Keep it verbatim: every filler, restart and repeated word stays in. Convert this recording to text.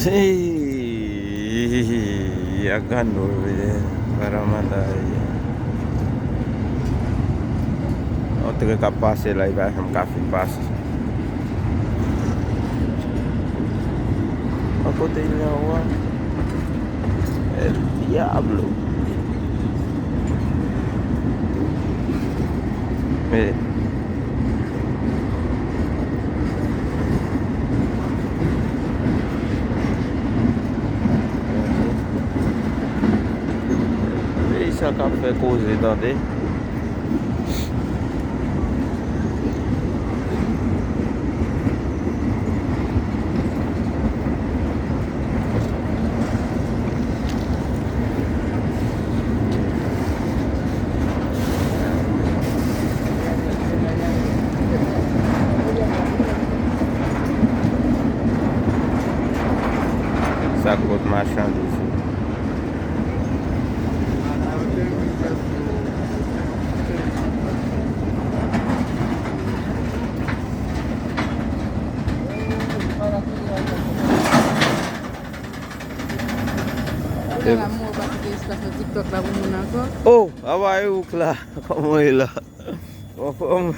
Hey, a grann nou, para matar. On tren k ap pase la, li pa janm ka fin pase. An kote li anwo a? El Diablo. Men peyi sa k ap fè koze, tande. Sa k pot machandiz yo. Kounye a la, mwen pa kite espas nan TikTok la pou moun ankò. Oh, how are you, Cla? Kòman w ye la? Anfòm?